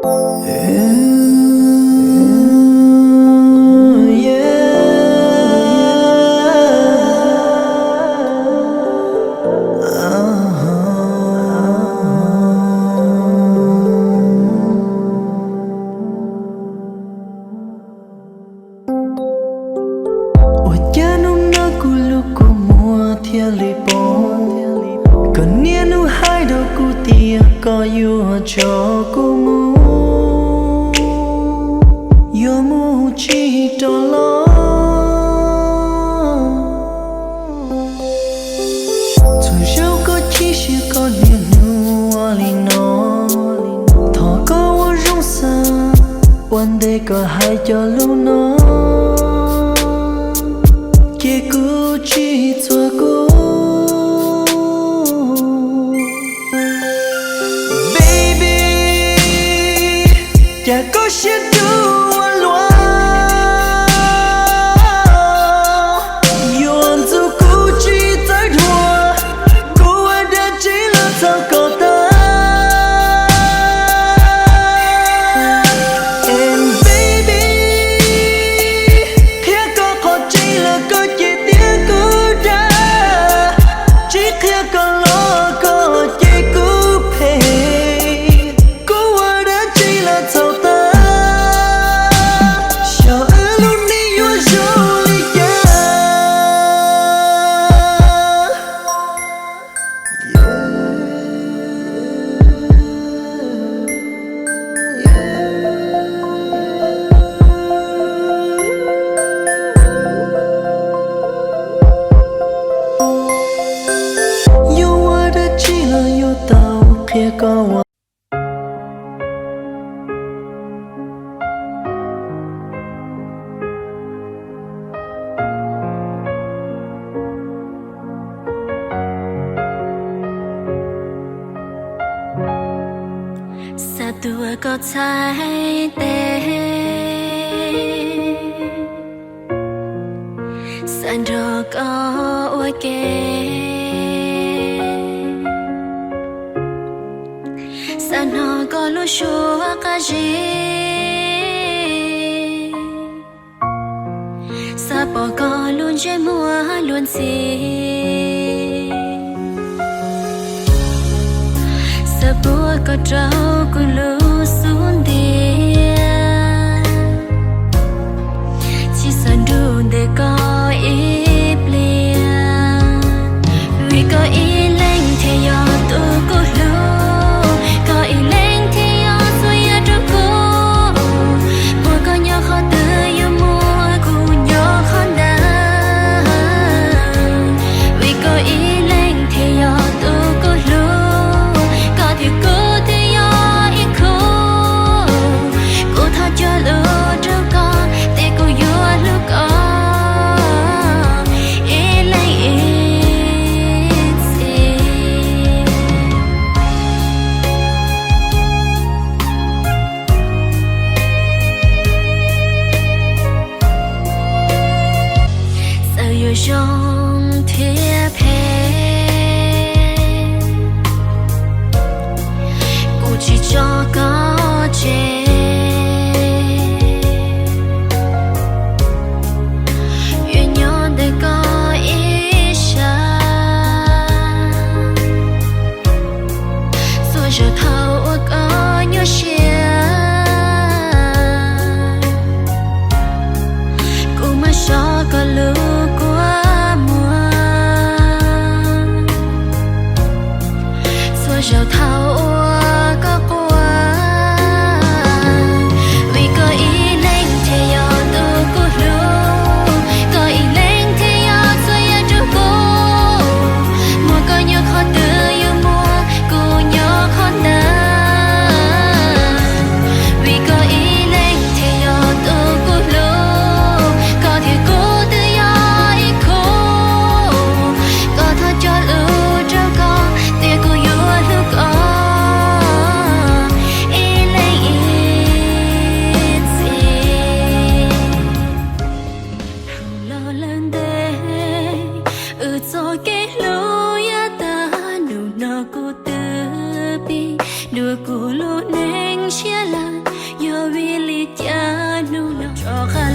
Ua cas hnub no kuv lub kua muag thiaj li poob? Koj niaj hnub hais rau kuv tias koj yuav tso kuv mus, yuav mus tsis rov los. Txhua zaus koj chim siab koj niaj hnub ua li no, thov koj ua zoo xav, ua ntej koj hais cov lus no, ces kuv tsis txuag kuv. Baby, cas koj siab dub ua luaj, yuav ntxub kuv tsis txawj dhuav, kuv ua dab tsi los txhaum koj tag. And baby, qhia koj qhov tseeb los koj ces tias kuv dag, tsis qhia koj los koj ces kuv phem, kuv ua dab tsi los txhaum tag, xyov wb lub neej yuav zoo li cas. Yuav ua dab tsi los yuav tau qhia koj ua. Xav tuav koj txhais tes, xav nrog koj ua ke, xav hnov koj lub suab qab zib, xav pom koj lub ntsej muag luag ntxhi, xav puag koj rau kuv lub xub ntiag, tsis xav nrug ntawm koj ib pliag, vim koj ib leeg thiaj yog tus kuv hlub, koj ib leeg thiaj yog txhua yam rau kuv. Muaj koj nyob qhov twg yuav muaj kuv nyob qhov ntawd, vim koj ib leeg thiaj yog tus kuv hlub, koj thiab kuv twb yog ib khub. Kuv thov cog lus rau koj tias kuv yuav hlub koj ib leeg ib txhis. Txawm yuav zoo thiab phem, kuv tsis tso koj tseg, yuav nyob ntawm koj ib sab. Txhua zaus thaum uas koj nyuaj siab, kuv mam soj koj lub kua muag. Txhua zaus thaum uas koj quaj, vim koj ib leeg thiaj yog tus kuv hlub, koj ib leeg thiaj yog txhua yam rau kuv. Muaj koj nyob qhov twg yuav muaj kuv nyob qhov ntawd, vim koj ib leeg thiaj yog tus kuv hlub, koj thiab kuv twb yog ib khub. Koj thov cog lus rau koj tias kuv yuav hlub koj Dua kuv lub neej siab lawm, yog vim li cas hnub no rov qab